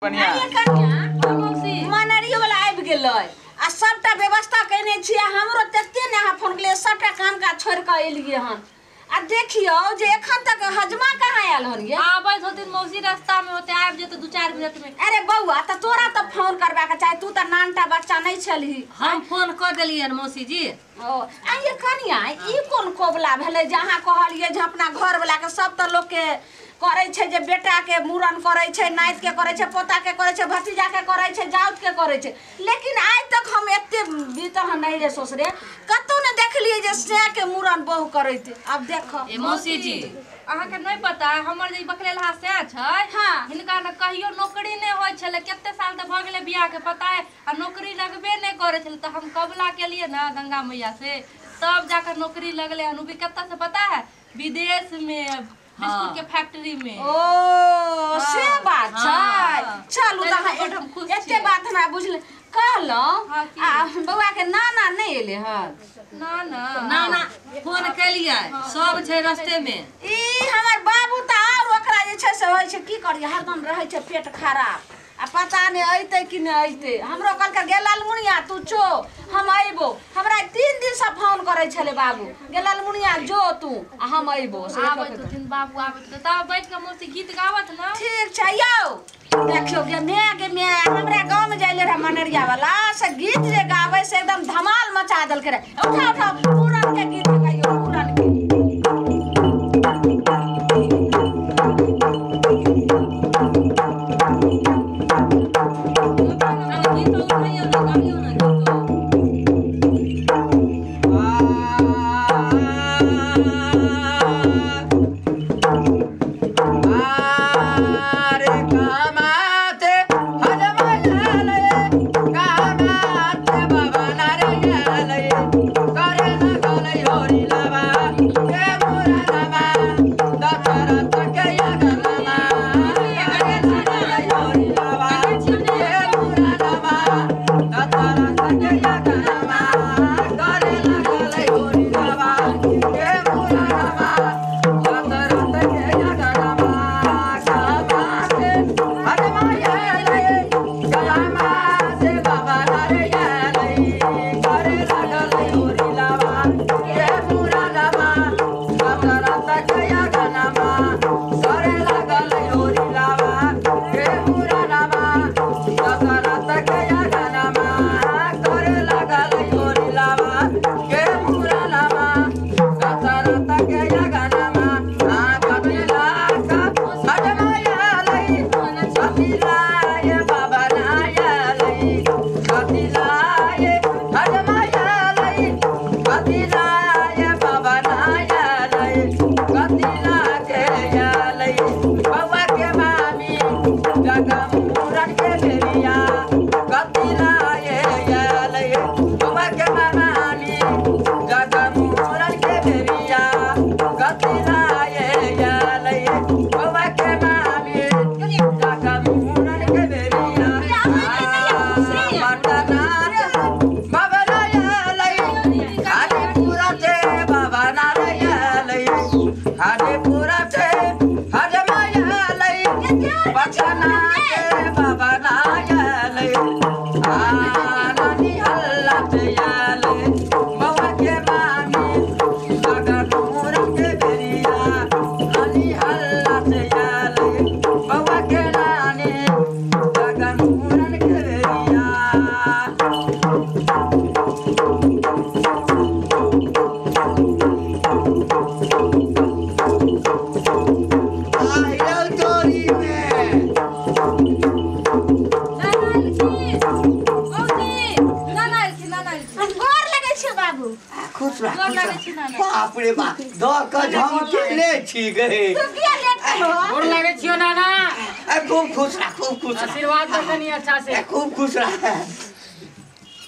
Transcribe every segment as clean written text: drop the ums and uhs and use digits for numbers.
कनिया मनरियो वाला आबि गेलै आ सबटा व्यवस्था केने छी। हमरो तते ने अहाँ फोन केलियै, सबटा काम काज छोड़ि कऽ एलियै हन। आ देखियौ जे एखन तक हजमा कहाँ आयल हन ये? आबैत होथिन मौसी, रास्ता में होते, आबि जेतै 2-4 मिनट में। अरे बौआ, तऽ तोरा तऽ फोन करबाक चाही, तू तऽ नानटा बच्चा नहि छलही। हम फोन कऽ देलियनि मौसी जी। ओ आ ये कनिया, ई कोन कोबला भेलै जे अहाँ कहलियै जे अपना घरवला के? सब तऽ लोकके करै छै जे बेटा के मूड़न करै छै, नाति के करै छै, पोता के करै छै, भतीजा के करै छै, जाउत के करै छै, लेकिन आइ तक हम एते बीतल हम नहीं रे ससुरे कतौ ने देखलियै जे सै के मूड़न बहु करैत। आब देखो ए मौसी जी, अहाँके नहीं पता है, हमर जे बकलेलहा सै छै, हाँ। हिनका ने कहियो नौकरी नहीं होइ छलै, कते साल तऽ भऽ गेलै बियाह के पता है, आ नौकरी लगबे नहीं करै छलै। तऽ हम कबला केलियै ना गंगा मैया से, तब जाकर नौकरी लगलै हन। उ भी कतऽ से पता है? विदेश में, बिस्कुट के फैक्ट्री में। ओ से बात छै। चलू ताहि तऽ लऽ कऽ हम खुश एते छियै। बात हमरा बुझल कहलहुँ। हाँ, की? आ बौआ के नाना नहि एलै हन? ना ना ना ना, फोन केलियै, सब छै रस्ते में। ई हमर बाबू तऽ आओर ओकरा जे छै से होइ छै की करियै, हरदम रहै छै पेट खराब, आ पता नहि अयतै कि नहि अयतै। हमरो कहलकै गे लालमुनिया तू जो, हम अयबो। हमरा 3 दिनसँ फोन करै छलै बाबू, गे लालमुनिया जो तू आ हम अयबो। से आबैत होथिन बाबू, आबैत होथिन। तब बैठ के मौसी गीत गाबत ना। ठीक छै यौ। देखियौ गे my गे my, हमरा गाँवमे जाइले रहै मनरिया वाला, से गीत जे गाबै से एकदम धमाल मचा देलकै रहे। उठा उठा पूरन के गीत गाइयो, पूरन के। गीत उठाइयो ना, गाबियो ना गीतो। आरे कामाते हजमायाले, कामाते बाबा नारयाले, करे न गलै होरी लावा, के मोरा नामा, दशरथ के यगनामा, करे न गलै होरी लावा, के मोरा नामा, दशरथ के यगनामा, करे न गलै होरी लावा, के मोरा नामा, दशरथ के यगनामा, कामाते हजमायाले, कामाते बाबा नारयाले, करे लागलै होरी लावा, के मोरा नामा, दशरथ के यगनामा, करे लागलै होरी लावा, के मोरा नामा, दशरथ के यगनामा, करे लागलै होरी लावा, के मोरा नामा, दशरथ के यगनामा, आ कपिला का हजमायालै, कपिलाय बाबा नायालै, कपिलाय हजमायालै, कपिलाय बाबा नायालै, कपिला के यालै, बौआ के मामी जगमूरन के बेरिया, कपिलाय यालै, बौआ के मामी जगमूरन के बेरिया, कपिलाय यालै, बौआ के मामी जगमूरन के बेरिया। पटना बाबा नायालै, हाजीपुरा बाबा नारायालै, हाजीपुरा हजमायालै, पटना बाबा नायालै, आ नानी हल्ला यालै, बौआ के मामी जगनूरन के बेरिया, नानी हल्ला यालै, बौआ के नानी जगनूरन के बेरिया। आइल तोरी में। नाना एलखिन मौसी, नाना एलखिन, नाना एलखिन। गोर लगै छै बाबू। खुश रह, गोर खुश लागै रह। छी नाना। बाप रे बाप, दऽ कऽ झमकेले छी गे। तू किया लेट केलहो? गोर लागै छियो नाना। ए, खूब खुश रह, खूब खुश रह। आशीर्वाद दऽ कनी अच्छा से। ए, खूब खुश रह।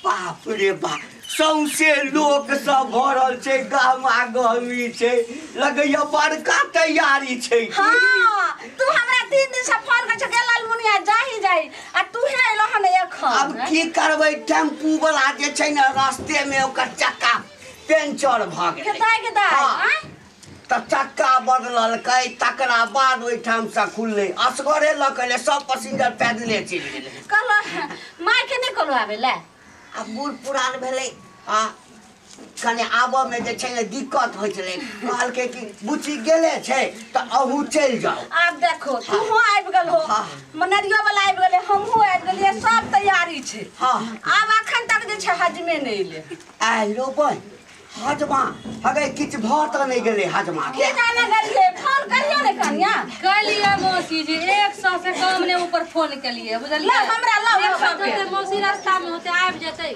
बाप रे बाप, सौंसे लोक सब भरल छै, गहमा गहमी छै, लगैया बड़का तैयारी छै। हाँ, तू हमरा 3 दिन से फोन करै छौ गे लालमुनिया जाही जाही, आ तू हे एलो हन एखन। आब की करबै, टेम्पू वाला जे छै ने रास्ते में ओकर चक्का पंचर भऽ गेलै। के दाइ के दाइ, हाँ। आँय? तऽ चक्का बदललकै तकरा बाद ओहिठामसँ खुललै असगरे लऽ कऽ एलै सब पसिंजर पैदले चलि गेलै। कहलो माय के नहि कहलो आबै लए? आ बूढ़ पुरान भेलै आ कने आबऽमे जे छै ने दिक्कत होइ छलै कहलकै कि बुच्ची गेले छै तऽ अहूँ चलि जाउ। आब देखो तूहो आबि गेल हो मनरियो वाला आबि गेलै हमहूँ आबि गेलियै सब तैयारी छै। हाँ आब अखन तक जे छै हजमे नहि एलै। आइलो बन हजमा हगे किछु भऽ तऽ नहि गेलै हजमा के जाने गेलियै फोन करियो ने कनिया। कहलियै मौसी जी 100 से कम ने ऊपर फोन केलियै बुझलियै। हमरा लाउ मौसी रास्ता में होते आबि जेतै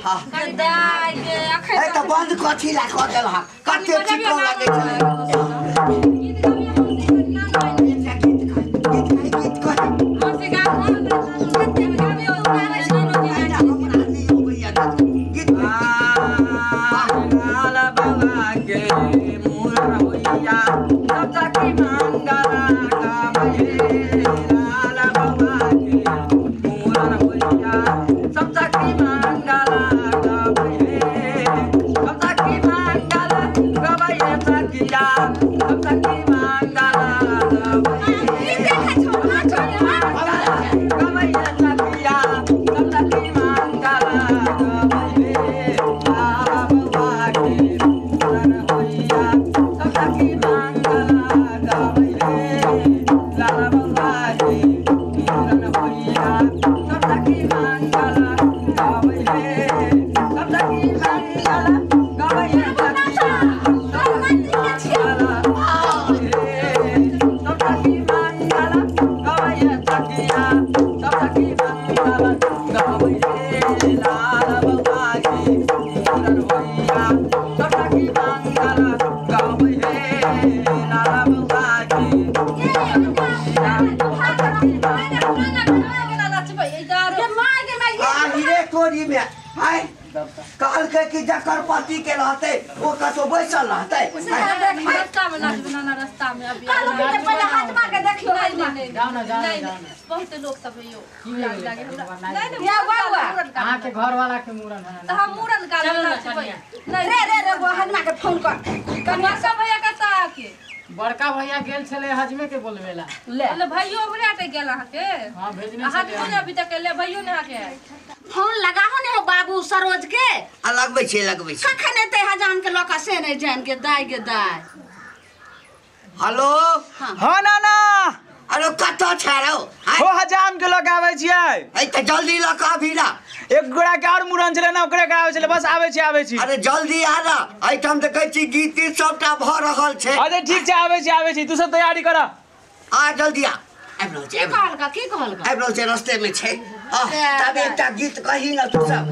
दाइ के अखन तऽ बंद कथी ला कऽ देलहक कते चिकन लागै छलै। गीत गबियै मौसी गीत कही मौसी गाबू कते गाबियो गाबै छै हमरा नहि अबैया गीत। लाल बाबा के मूरन होइया सब सखी मंगला गाबै लाल बाबा के मूरन होइया सब सखी मंगला गाबै सब सखी मंगला गाबै सखिया सब सखी मंगला गाबै गाबै सखिया सब सखी मंगला गाबै लाल बाबा के मूरन होइया सब सखी मंगला गाबै लाल बाबा के मूरन होइया सब सखी मंगला गाबै सब सखी मंगला गाबै सखिया सब सखी मंगला गाबै सखिया सब सखी मंगला गाबै लाल बाबा के मूरन होइया सब सखी मंगला गाबै लाल बाबा के मूरन होइया सब सखी रे तोरी में हाय कहलकै कि जकर पति के रहतै ओ कतौ बैसल रहतै। रास्ता में नाचबै नाना रास्ता में अभी कहलो कि पहिले हजमा के देखियो हजमा जाओ ना जाओ ना जाओ ना बहुत लोग सब है यो लागे हमरा नहीं नहीं या बाबा अहाँ के घर वाला के मूरन है त हम मूरन का नाचबै नहीं रे रे रे हजमा के फोन कर। कनिया सब भैया कता के बड़का भैया गेल छले हजमे के बोलबेला ले ले भैयो हमरा अटक गेल अहाँ के। हां भेजने अहाँ के कोन अभी तक ले भैयो ने अहाँ के फोन लगाहो ने हो बाबू सरोज के। आ लगबै छै लगबै छै कखन एतै हजाम के लऽ कऽ से नहि जान के दाइ के दाइ। हेलो हाँ नाना अरे कतऽ छै रौ? हो हजाम के लऽ के आबै छियै। ऐ तऽ जल्दी लऽ कऽ अभी ना। एक गोड़ा के और मूड़न छलै ना ओकरे कराबै छलै बस आबै छी आबै छी। अरे जल्दी आ ना एहिठाम देखै छी गीत तीत सबटा भऽ रहल छै। अरे ठीक छै आबै छी आबै छी तू सब तैयारी कर आ जल्दी आ। आबि रहल छै की कहलका की कहलका? आबि रहल छै रस्ते में छै। तब एकटा गीत कही ना तू सब।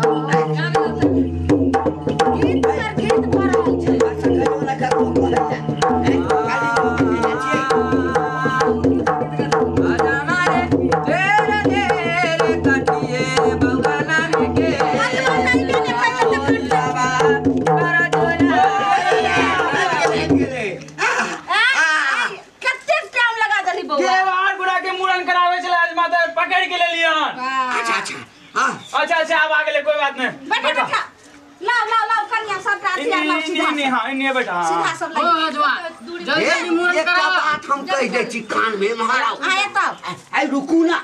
गीत पर गीत भऽ रहल छै। अच्छा कहियो ना ककरो कहै छै। पकड़ के ले लियन। अच्छा अच्छा हां अच्छा अच्छा अब आ गेलै कोई बात नहीं बैठा बैठा लाओ लाओ लाओ कन्या सब अथी आर लाओ सीधा नहीं हां इन्ने बैठा सीधा सब हो हजवा जल्दी मूरन एकटा कराओ। बात हम कहि दै छी कान में महाराज। हां एतौ आइ रुकू ना।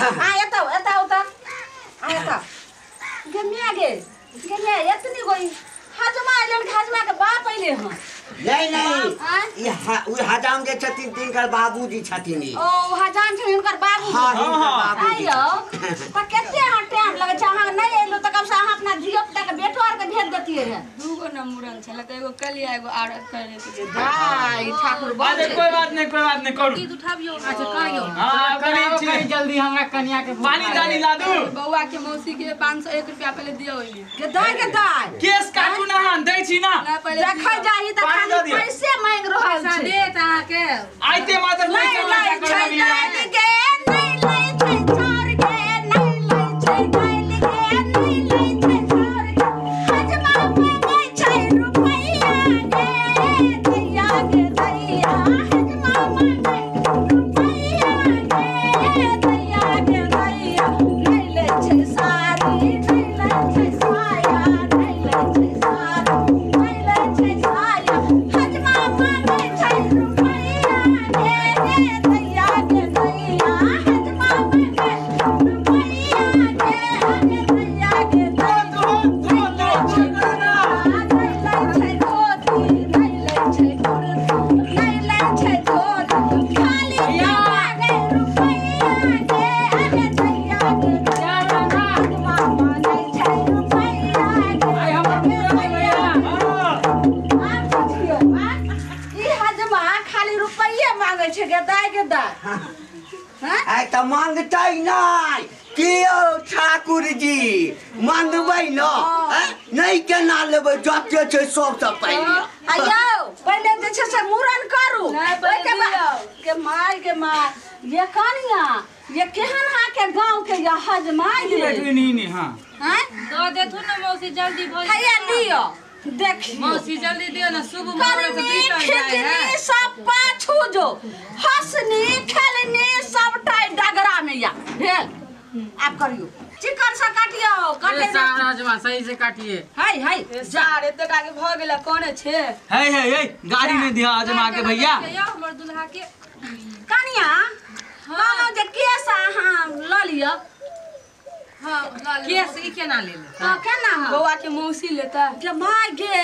हां एतौ एतौ त आ एतौ गे मिया गे गे मिया एतनी गोई हजमा एलन हजमा के बाप एले हन। नहीं नहीं ई हजाम जे छथिन तिनकर बाबूजी छथिन। ओ हजाम छथिन हुनकर बाबूजी। हां हिनकर बाबूजी। आइयो त कते अहाँ टाइम लगै छै अहाँ नहि एलौ त कम से अहाँ अपना धियो पुता के बेटो आर के भेज देतियै रे। दूगो न मूड़न छलै त एगो कलिया एगो आर करे दाइ ठाकुर अरे कोई बात नहीं कोई बात नहीं करू गीत उठाबियो। अच्छा कहियो हां कराओ कहीं जल्दी हमरा कन्या के पानी दानी ला दू। बौआ के मौसी के 501 रुपया पहले दियो ओइली के दाइ के दाइ केस काटू ना हन दै छी ना देखै जाही त खाली पैसे मांग रहल छै। देत अहाँ के आइते मात्र नहीं लै छै दाइ के नहीं लै छै चाउर के नहीं लै छै दाइल के नहीं लै छै चाउर के हजमा मांगै छै रुपैया गे दैया गे दैया हजमा मांगै रुपैया गे दैया गे दैया नहीं लै छै साड़ी नहीं लै छै साया नहीं लै छै साड़ी दा हां आइ त मांगतै नै कियो ठाकुर जी मांगबै न नै केना लेबै जते छै सब सब पहिले आ यौ पहिले जे छै से मुड़न करू ओइके बाद के माय के माय ये कनिया ये केहन हा के गांव के या हजमाय ये नहीं नहीं हां हैं दऽ देथु न मौसी जल्दी भऽ हैया लियो देखियो मौसी जल्दी दियो ना शुभ मुहूर्त बीतल जाय है सब पाछू जो हंसनी खेलनी सबटा डगरा में या भेल आप करियो चिकन से काटियो काटे सारा सही से काटिए हाय हाय सार एते आगे भ गेला कोने छे हे हे हे गाड़ी नहीं दिया हजमा के भैया हमर दुल्हा के कनिया कहलौ जे केस अहाँ ल लिअ हां केस ई केना ले ले हां केना बौआ के मौसी लेता के my गे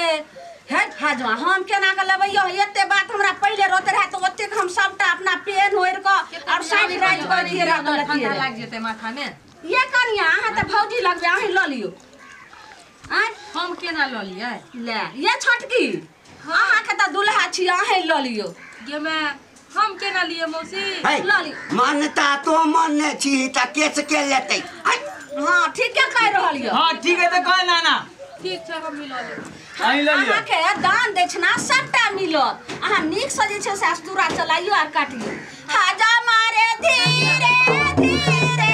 हे हजमा हम केना के लेबै यो एते बात हमरा पहिले रोते रहे त ओतेक हम सबटा अपना पेन ओढ़ के और साइड राइट कर दिए रहत ठंडा लाग जेते माथा में ये कनिया अहाँ त भौजी लगबे अहीं ल लियो आय हम केना ल लियै ले ये छोटकी अहाँ के त दुल्हा छी अहीं ल लियो गे मैं हम केना लियै मौसी ल लियो मानता तो मानने छी त केस के लेतै हां ठीक है कह रहल यो हां ठीक है त कह नाना ठीक छै हम मिल लेब अहीं ल लियो अहाँ के दान दै छै ना सबटा मिलत अहाँ नीक से जे छै से अस्तूरा चलाइयो आ काटियो हाजा मारे धीरे धीरे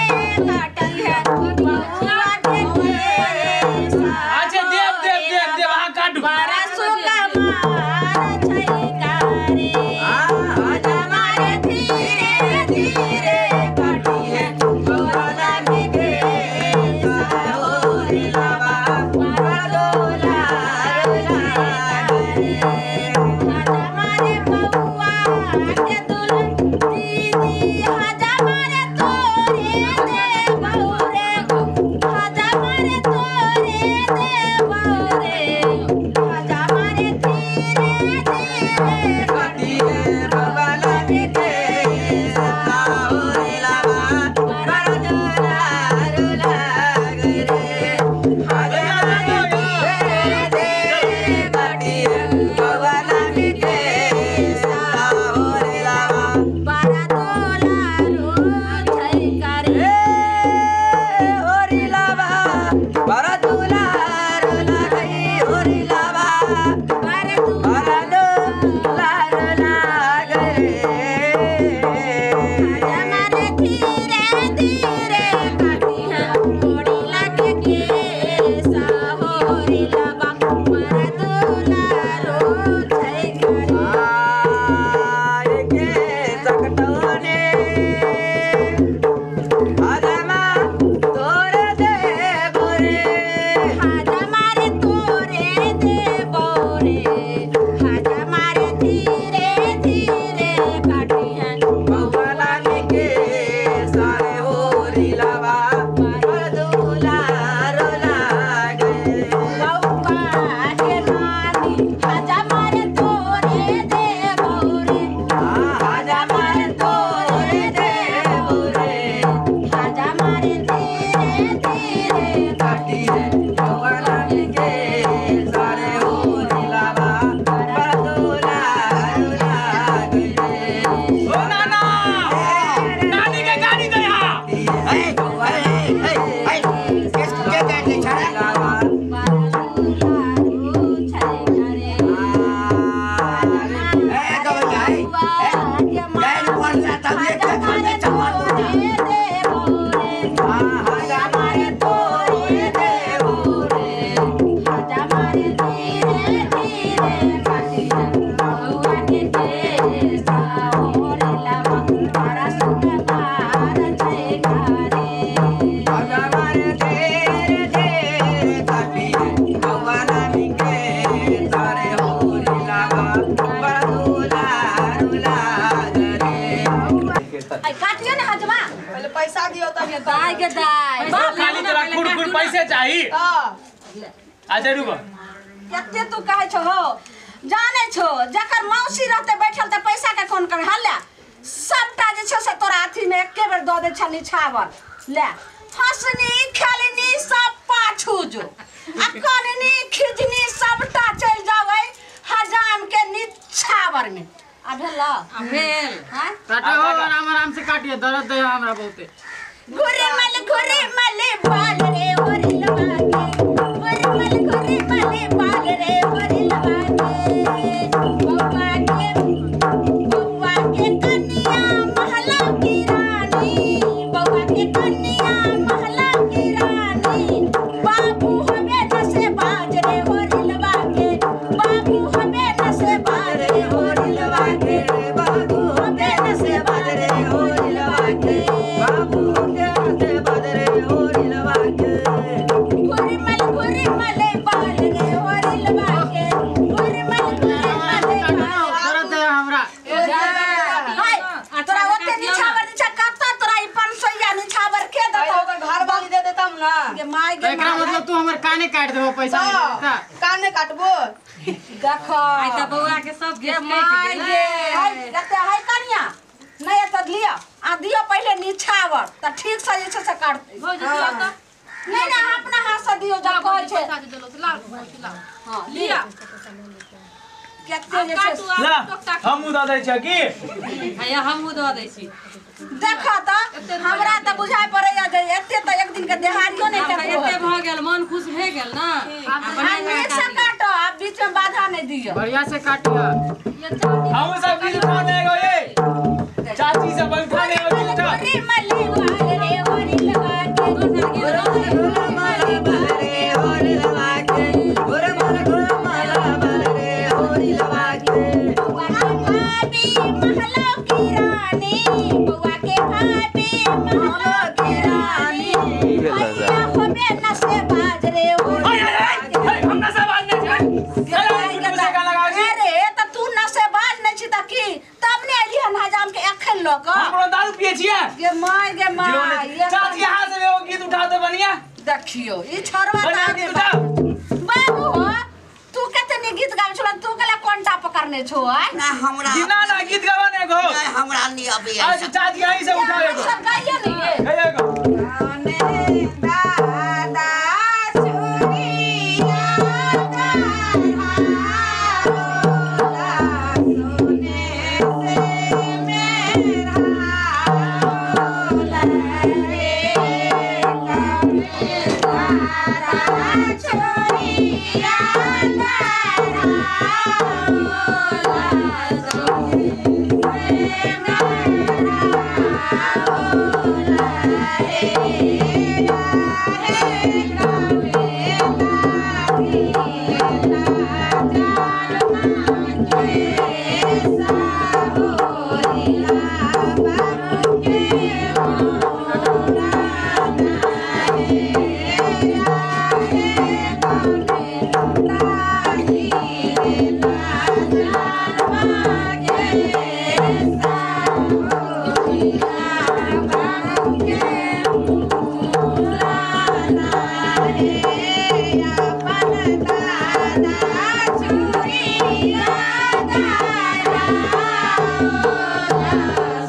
काटल है बउआ के केस अच्छा देव देव देव देव अहाँ काटू बड़ा सुकुमार छै कारी हाजा मारे धीरे धीरे काटी है बउआ के केस होरी लावा दाई के दाई खाली तोरा कुरकुर पैसे चाहिए। अच्छा रुको कते तू कहै छो हो जाने छो जकर मौसी रहते बैठल त पैसा के कोन कर हल्ला सबटा जे छो से तोरा अथी में एके बेर the they छनी छावर ले हंसनी खेलनी सब पाछू जो आ कननी खिजनी सबटा चल जावे हजाम के निछावर में। आ भेल आ भेल हां काटे हो आराम आराम से काटिए दर्द दे हमरा बहुते घुरे मल बाल रे होरी लवा के घुरे मल बाल रे होरी लवा के बउवा के कन्या महला की रानी बउवा के कन्या महला की रानी बाबू हमें नसे बाज रे होरी लवा के बाबू हमें नसे बाज रे होरी लवा के बाबू हमें नसे बाज रे होरी लवा के बाबू के नसे बाज रे होरी लवा के घुरी मल बाल रे होरी लवा के घुरी मल दर्द दे हमरा हाय तोरा ओते निछावर निछा कत्ता तोरा ई 500 निछावर के देतो ओकर घर वाली दे देता हम ना गे my गे एकरा मतलब तू हमर काने काट देबो पैसा नहीं देता काने काटबो देखो आइ त बउवा के सब गे गेस my कटि गे गेलै हाय देखते हाय कनिया नहीं त लिया आ दियो पहले निछावर त ठीक से जे छै से काटते भौजी दियो त नहीं ना अपना हाथ से दियो जब कहै छै पैसा दे देलो लाओ भौजी लाओ हां लिया केते जे छै काटू आब ला टोकटा हमहु दऽ दै छियै की हैया हमहूँ दऽ दै छी देखो त हमरा त बुझाय पड़ैया जे एते त एक दिन के देहारियो नहीं आब केकरो एते भऽ गेल मन खुश भए गेल ना आ आ नीक से काटो आ बीच में बाधा नहीं दियो बढ़िया से काटिए हमहु सब गीत उठा ले गो ये चाची सब पंखा ले गो गीत उठा घुरी मली बाल रे होरी लवा के माला बाल रे होरी लवा के गोरे माला गोरे माला बाल रे होरी लवा के बउवा के भाभी महलो की रानी बउवा के भाभी महलो की रानी भैया होबे नसे बाज रे होरी हाय हाय हाय हम नशा बाज नहीं छै चल झूठ से गाना गाबै छी अरे त तू नसे बाज नहीं छी त की तब ने एली हन हजाम के एखन ल क हम दारू पिए छियै गे my गे my चाची हाथ से एगो गीत उठा दे बढ़िया देखियो ई छोरवा बढ़िया त गीत उठाओ बाबू हो तू कते नी गीत गाबै छलो तू कला कोनटा पकड़ने छो आय ना हमरा ना ना गीत गावा ने एगो नहीं हमरा नहीं अभी अच्छा चाची यहीं से उठाओ एगो सब गाइए नहीं ये गाइए एगो दादा चुरिया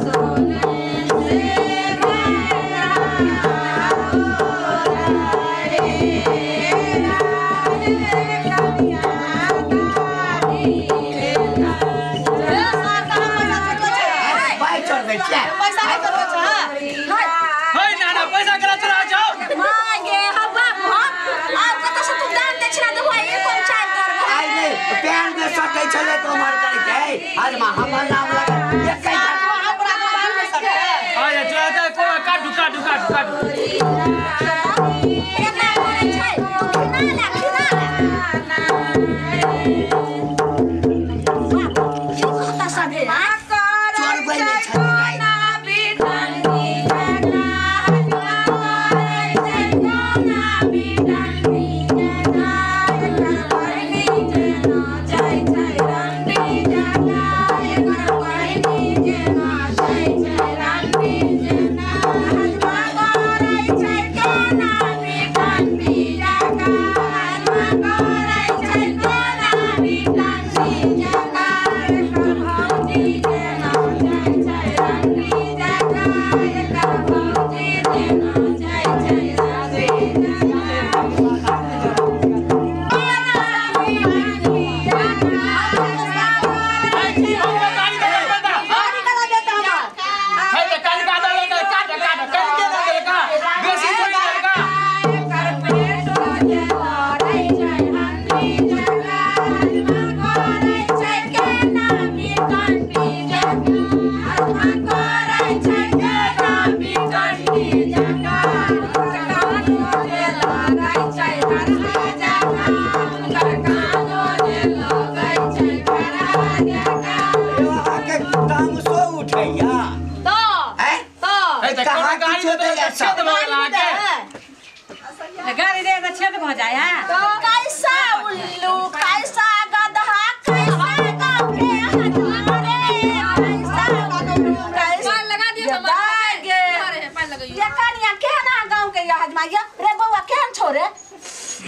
सोने से मेरा रे दादा चुरिया पाइ चढ़बै छियै पैसा नहीं चढ़बै छै हाय ना ना पैसा करा चला जाओ my गे हा बाबू हा आब कतऽ से तू दान दै छला देखो ई कोन चाल कर आइ नहीं पैर में सटै छलै तऽ हमर करै छै हजमा हमर नाम लगा एकै हमरा के बाल में सटे अच्छा चल चल कोना काटू काटू काटू काटू केना करै छै तू खिना ले खिना ले बाबू की कहता सभे आ चढ़बै नहि छलै Bye. कहाँ किछो दैया छेद भऽ गेल अहाँके। गाड़ी दे त छेद भ जाय है। कैसा उल्लू कैसा गधा कैसा गाँव के हजमा रे, कैसा उल्लू कैसा पान लगा दियो हमारे पान लगाइयो। ये कनिया केहन अहाँ गाँव के हजमा ये रे बौआ केहन छौ रे?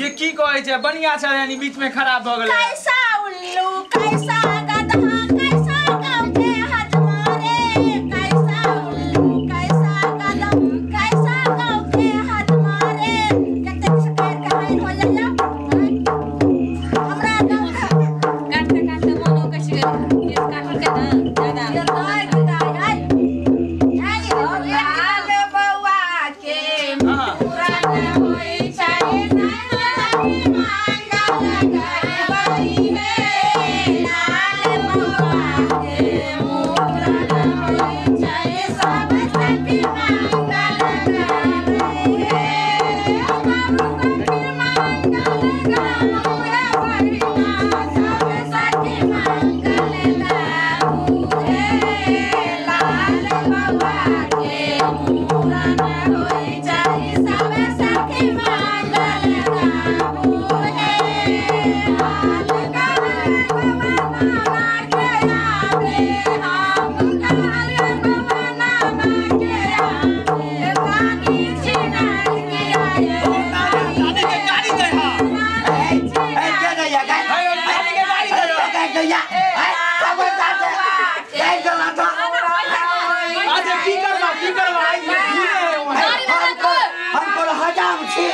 ये की कहै छै बढ़िया छै यानी बीच में खराब भ गेलै। कैसा उल्लू कैसा गधा कैसा गाँव के हजमा रे, कैसा उल्लू कैसा गधा कैसा गाँव के हजमा रे। कतेक से कर कहानी हो जाइया हमरा गाँव के काटते काटते मन उकछ गेल। केस काटल के ना ज्यादा ये दाइ दाइ आइ आइ लाल बौआ के मुरन होई छै नानी मांगल गाबै हे, लाल बौआ के मुरन होई छै सब सखी मांगल गाबै हे, सब सखी मांगल गाबै बहिना, सब सखी मांगल गाबै हे, लाल बौआ के मुरन होई छै सब सखी मांगल गाबै हे, हाल कहल बबना के आवे, हम कहल बबना के आवे, रानी छिनार के आए, नानी के गाड़ी दे हा। ए के दैया गाय नानी के गाड़ी दे हा। गाय दैया ए कब गाय गाय गला था। अच्छा की करबा की करबा? हम को हजाम छी।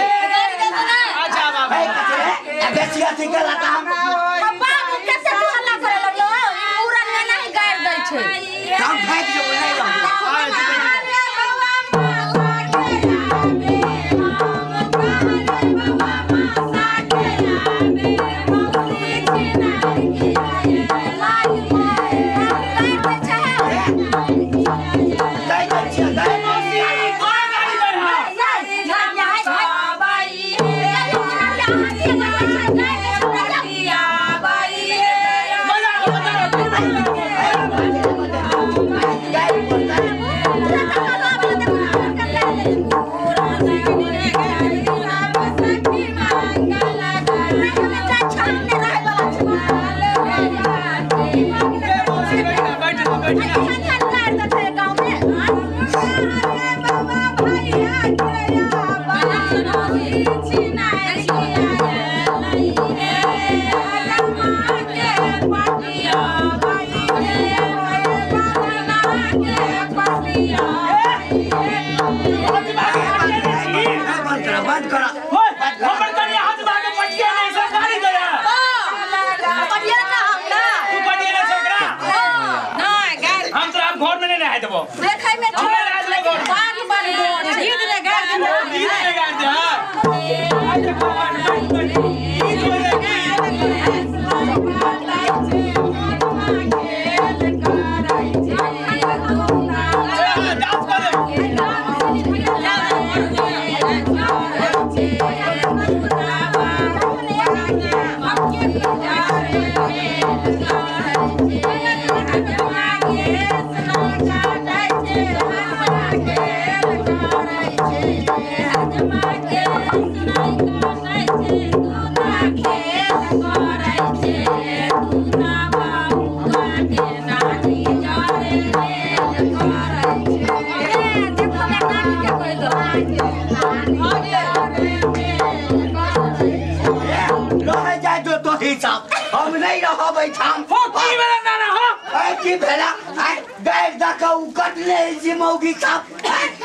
अच्छा बाबा ए कथे अगसिया थी गला था हम। बाबू कते तू हल्ला करे लगलो, ई मुरन में नहीं गाड़ दै छै। हम फेंक जेबो नहीं रहबो। गाय दै छियै गाय। कोन गाड़ी दे हा? मजा मजा गाय पड़ता बैठ बैठ बैठ। बंद करा बंद करा। हमर कनिया हजमा के पटिया नहीं से गाड़ी दे हा। तू पटिया नहीं छोकरा हम तोरा घर में नहीं रह देबो। देखै में हमरा रह देबो घर में। बात बड़ गोर छै। गीत ने गाड़ दे गीत में गाड़ दे हा। अच्छा भगवान बैठ बैठ गीत में की डांस कर रह जाय जो तो हिसाब हम नहीं रहब एहिठाम। हो की भेला नाना हो? ए की भेला? ए गाय दऽ कऽ उ कटले छी मौगी साहब।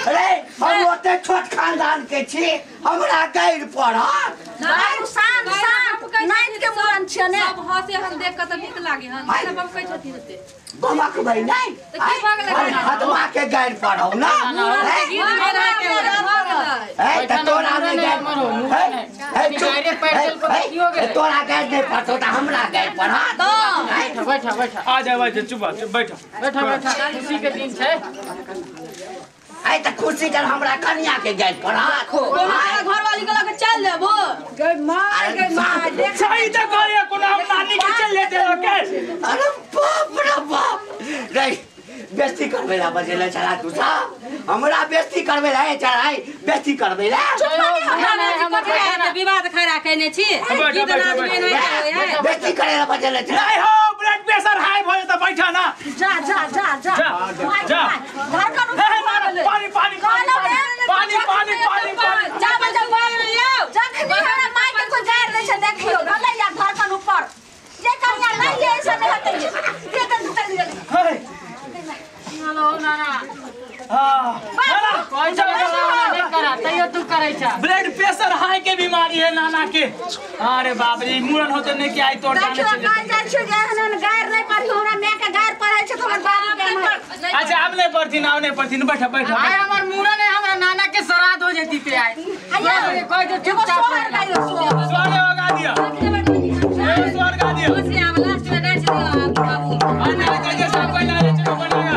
रे हम ओते छोट खानदान के छी, हमरा गारि पड़त। बाबू शांत शांत नाइत के मुरन छियै ने। सब हंसे हन देख के त नीक लागे हन सब हम कहै छथिन ओते। बमक भाई नहीं त की भऽ गेलै? हतमा के गारि पड़ौ ना। गीत बना के भऽ गेलै। ए त तोरा नहि गारि तोरा गारि नहि पड़तौ त हमरा गारि पड़त। बैठा बैठा आ जा बैठ चुप चुप बैठ बैठा बैठा खुशी के दिन छै। आइ त खुशी कर हमरा कनिया के गारि पड़त। घरवाली के लके चल देबो। गई मार गई मार देख सही त कहलिए कोनो हम नानी के चल लेते लोके। अरे बाप रे बाप रे बेइज्जती करबे ला बजेले छला तू सब हमरा बेइज्जती करबे ला चढ़ाई बेइज्जती करबे ला विवाद खड़ा केने छी बेइज्जती करे ला बजेले छला नहीं हो ब्लड प्रेशर हाई भ जेता बैठा ना जा जा जा जा जा धड़कन पानी पानी पानी पानी पानी पानी पानी जा बजा जखनी हमरा माई के कोई गार दै छै देखियो भले या धड़कन ऊपर जे कन्या नहीं ये ऐसा नहीं होते ये तो जल्दी जल्दी हेलो नाना हां नाना कोई नहीं करा तैयो तू करै छ ब्लड प्रेशर हाई के बीमारी है नाना के। अरे बाप रे मुड़न होते नहीं कि आई तोड़ जाने देखियो गाय जाय छै जे हनन गार नहीं पड़ी हमरा माय के गार पड़ै छै त हमर बाबू के। अच्छा अब नहीं पड़थिन आव नहीं पड़थिन बैठा बैठा आय हमर मुड़न है हमरा नाना के श्राद्ध हो जेती पे आय कोई जो चुपचाप सोहर गाइयो सोहर लगा दिया सोहर गा दिया खुशी आब लास्ट में नाच दियो बाबू आ ना जैसे सब कोई ना चलो बनाया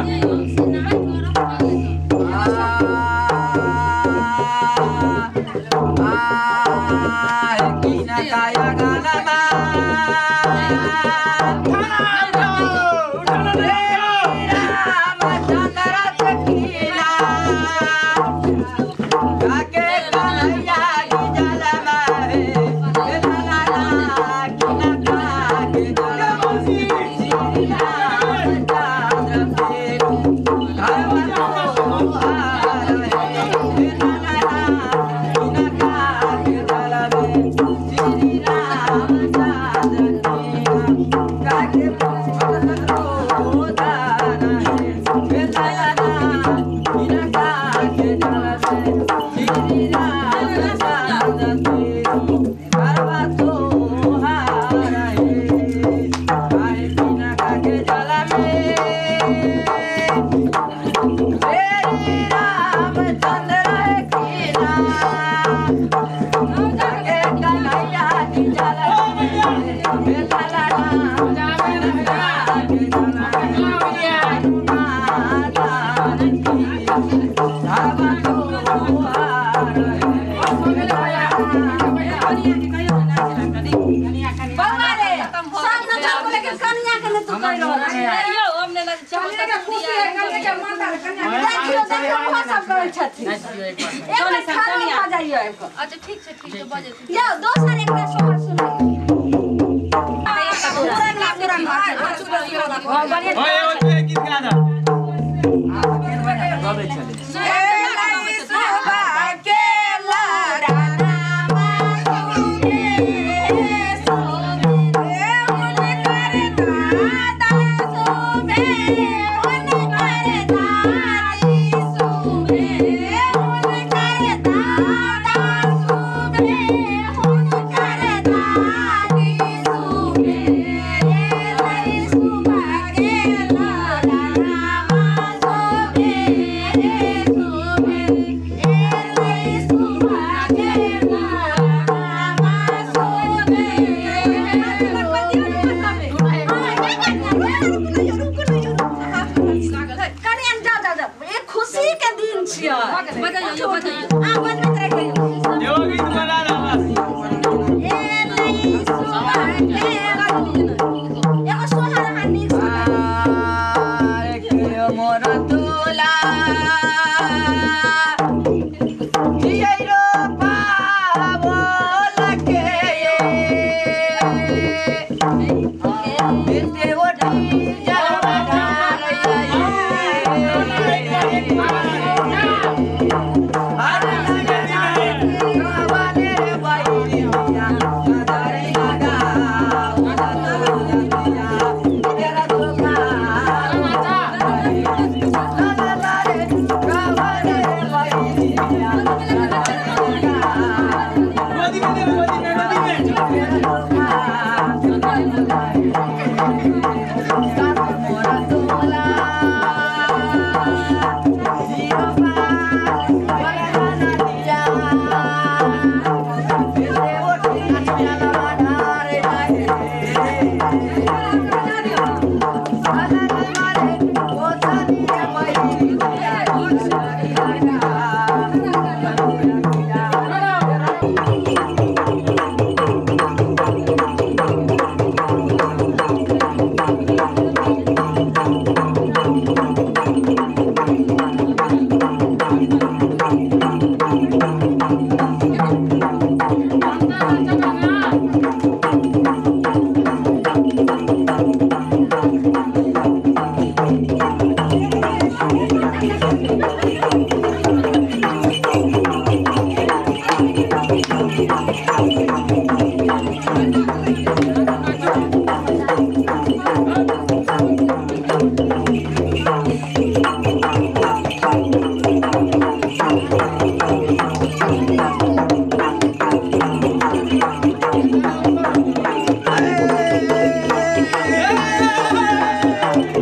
अच्छा ठीक छै ठीक छै बजे यौ दोसर एकटा सोहर सुनाइयो ओए ओए गीत गा दा गबै छले Hare Thank you.